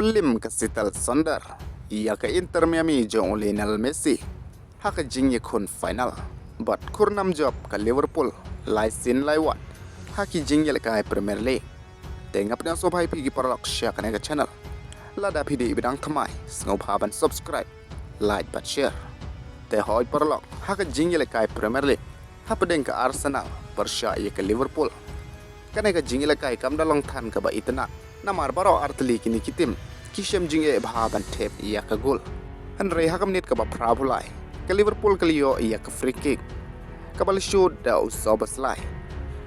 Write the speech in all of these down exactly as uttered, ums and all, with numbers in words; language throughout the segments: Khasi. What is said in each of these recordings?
pynlem ka Seattle Sounders ïa ka Inter Miami jong u Lionel Messi ha ka jingïakhun final bad khur nam jop ka Liverpool lai sien lai wat ha ki jingïalehkai Premier League. Te nga pdiang sngewbha ïa phi ki paralok sha kane ka channel. Lada phi dei ba dang thymmai, sngewbha ban subscribe, like bad share. Te hoi paralok, ha ka jingïalehkai Premier League hapdeng ka Arsenal pyrshah ïa ka Liverpool, kane ka jingïalehkai kam da long than kaba itynnad, namar baroh artylli kine ki team ki shem jingeh bha ban thep ïa ka gol. Hynrei ha ka minit kaba phra phew lai, ka Liverpool ka la ïoh ïa ka free kick kaba la shoot da u Szoboszlai.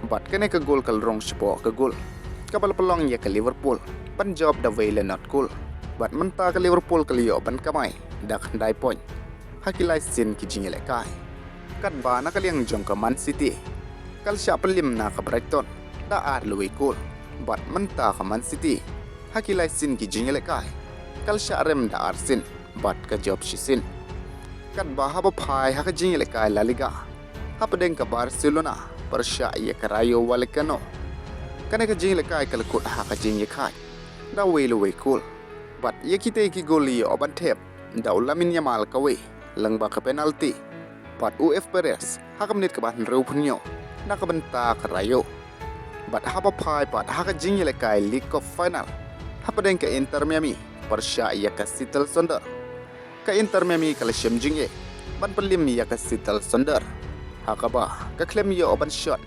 Bad kane ka gol ka la rung shapoh ka gol kaba la pynlong ïa ka Liverpool ban jop da wei la nod gol. Bad mynta ka Liverpool ka la ïoh ban kamai da khyndai point ha ki lai sien ki jingïalehkai. Katba na ka liang jong ka Man City, ka la shah pynlem na ka Brighton da ar la wei gol. Bad mynta ka Man City ha ki lai sien ki jingïalehkai ka la shah rem da ar sien bad ka jop shi sien. Katba haba phai ha ka jingïalehkai La Liga, hapdeng ka Barcelona pyrshah ïa ka Rayo Vallecano, kane ka jingïalehkai ka la kut ha ka jingïakhaid da wei la wei gol. Bad ïa kitei ki gol la ïoh ban thep da u Lamine Yamal kawei lyngba ka penalty. Bad u F Perez ha ka minit kaba hynriew phew hynñiew na ka bynta ka Rayo. Bad haba phai pat ha ka jingïalehkai League Cup final hapdeng ka Inter Miami pyrshah ïa ka Seattle Sounders, ka Inter Miami ka la shem jingeh ban pynlem ïa ka Seattle Sounders, ha kaba ka khlem ïoh ban shot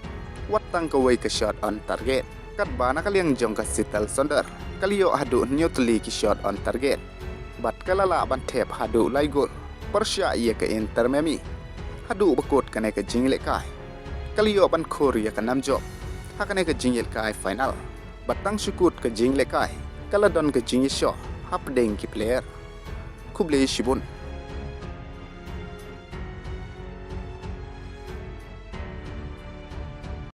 wat tang kawei ka shot on target. Katba na ka liang jong ka Seattle Sounders ka la ïoh haduh hynñiew tylli ki shot on target bad ka la lah ban thep haduh lai gol pyrshah ïa ka Inter Miami. Haduh ba kut kane ka jingïalehkai ka la ïoh ban khur ïa ka nam jop ha kane ka jingïalehkai final. Bad tang shu kut ka jingïalehkai ka la don ka jingïashoh hapdeng ki player. Khublei shibun.